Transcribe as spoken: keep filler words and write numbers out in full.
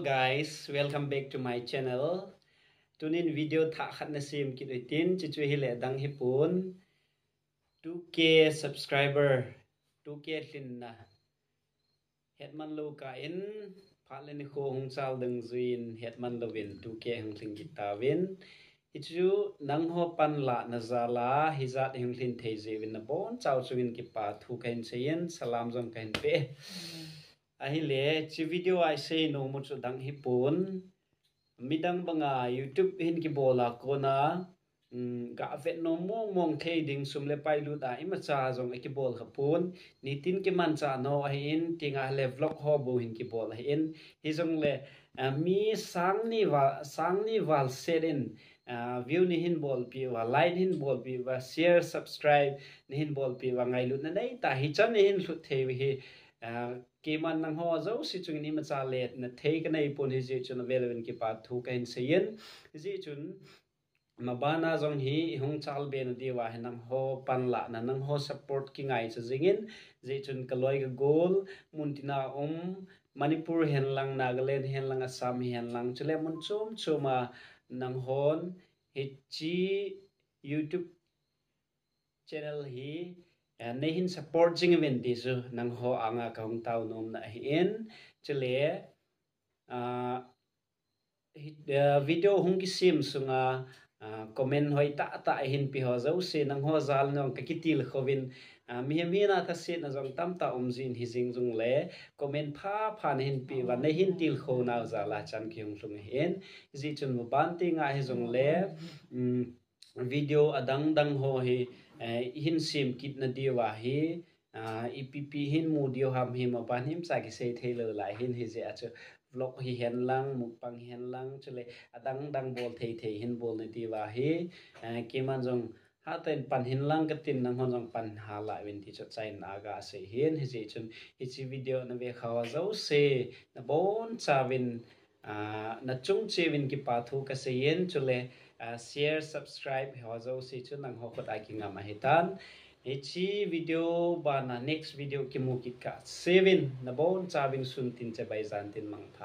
Guys, welcome back to my channel. Tunin video thah khat na sem kit u hitin, chuchu hile adang hipon, two K subscriber, two K lhinna hetman lou kah in, phat le nikho hung chal dungjuiyin hetman louvin two K hung lhing kit tauvin. Hichu nangho panlahna jal a hijat hung lhin thei jeh uvin nabonchau chungin kipa thu kahin seiyin, salam jong kahin pe. Ahile, hiche video a isei nom u chu adang hipon, midang banga YouTube hin kibol a kona, um, ga vet nom mong mong thei ding, sum le pai lut a imacha jong akibol khapon, nitin kimanchah nom ahin, tinga le vlog ho bou hin kibol ahin, hijongle, ah, mi sang ni val, sang ni val set in, ah, view neihin bolpeh uva, like neihin bolpeh uva, share, subscribe neihin bolpeh uva, ngailutna neitah a hichan neihin lhut thei u hi, ah, keiman nangho jouse chungin imacha letna thei kanei pon, hijeh chun avel uvin kipa thu kahin seiyin. Hijeh chun mabana jong hi ihung chalbe na diuva hi nangho panlahna, nangho support kingaicha jingin, hijeh chun kaloi kagol, muntina um, Manipur hihen lang, Nagaland hihen lang, Assam hihen lang, chule mun chom chom a nanghon hiche YouTube channel hi, eh, neihin support jing uvin ti chu nangho anga kahung tao nomna ahin, chule, ah, hi, eh, video hung kisem sunga, ah, comment hoi tahtah eihin pe ho jouse, nangho jal in jong kakitilkhouvin, ah, mihem hina thasetna jong tamtah um jin, hijing jongle comment phapha neihin pe uva, neihin tilkhou nau jal a chan kihung lhung ahin, hijeh chun maban tenga hijongle, um, video adang dang ho hi, eh, ihin sem kit na diuva hi, ah, ipi pi hin mu diu ham hi maban himcha kisei thei lou lai hin, hijeh a chu vlog hihen lang, mukbang hihen lang, chule adang dang bol thei thei hin bol na diuva hi, eh, keiman jong hatah in pan hin lang katin, nanghon jong pan hala uvin ti chu achaina a gasei ahin, hijeh chun hiche video nave kha ho jouse nabonchauvin, ah, nachung cheh uvin kipa thu kaseiyin, chule, ah, share, subscribe ho jouse chu nangho khut a kingam ahitan. Hiche video bana next video kimu kit kah seuvin, nabonchauvin sun tin, chibai jan tin, mangpha.